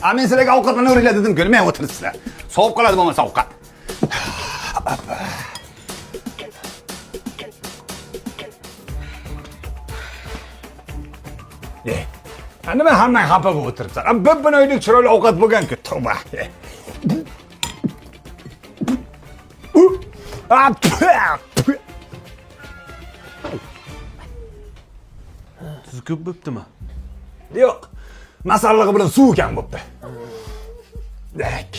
A men sizlarga ovqatlanaveringlar dedim-ku, nima o'tiribsizlar? Sovib qoladi bo'lmasa ovqat. E, a nima hammang xafa bo'lib o'tiribsan? A bir binoylik chiroyli ovqat bo'lgan-ku, tavba. A, tfu. Tuz ko'p bo'ptimi? Yo'q. Masallig'i bilan suv kam bo'pti.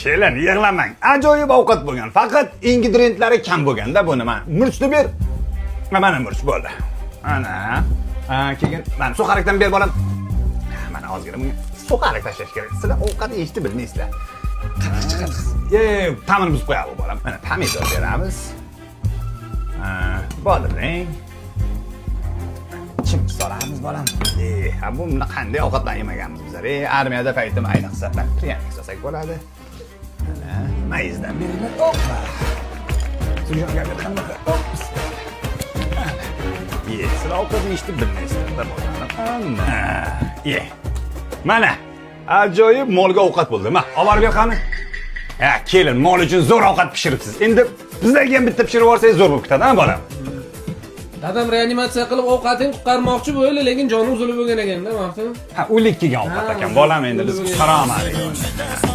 Kelin, yig'lamang. Ajoyib ovqat bo'lgan. Faqat ingredientlari kam bo'lganda buni mana. Murchni ber. Ha, mana murch bo'ldi. Ana. Ha, keyin mana suxarikdan ber bolam. Ha, mana ozgina bunga suxarik tashlash kerak. Sizlar ovqat yeyishni bilmaysizlar. Qattiq chiqadi. Ye, ta'mini buzib qo'yadi bu bolam. Mana pomidor beramiz. Ha, bodring. Chim solamiz bolam. Ha, bu buni qanday ovqatlar yemaganmiz bizlar. Armiyada paytim ayniqsa pryanik solsak bo'ladi. Mana mayizdan beringlar. Oppa. Sujanga bir qanaqa? Ops. Ye, sizlar ovqat yeyishni bilmaysizlar-da bolam. Ana. Ye. Mana ajoyib molga ovqat bo'ldi. Ma, olib borib ber qani. Ha, kelin, mol uchun zo'r ovqat pishiribsiz. Endi bizlarga ham bitta pishirib yuborsangiz zo'r bo'lib ketadi, ha bolam? Dadam reanimatsiya qilib ovqatini qutqarmoqchi bo'ldi, lekin joni uzilib bo'lgan ekanda, Maftum. Ha, o'lik kelgan ovqat ekan, bolam, endi biz o'lik qutqara olmadik.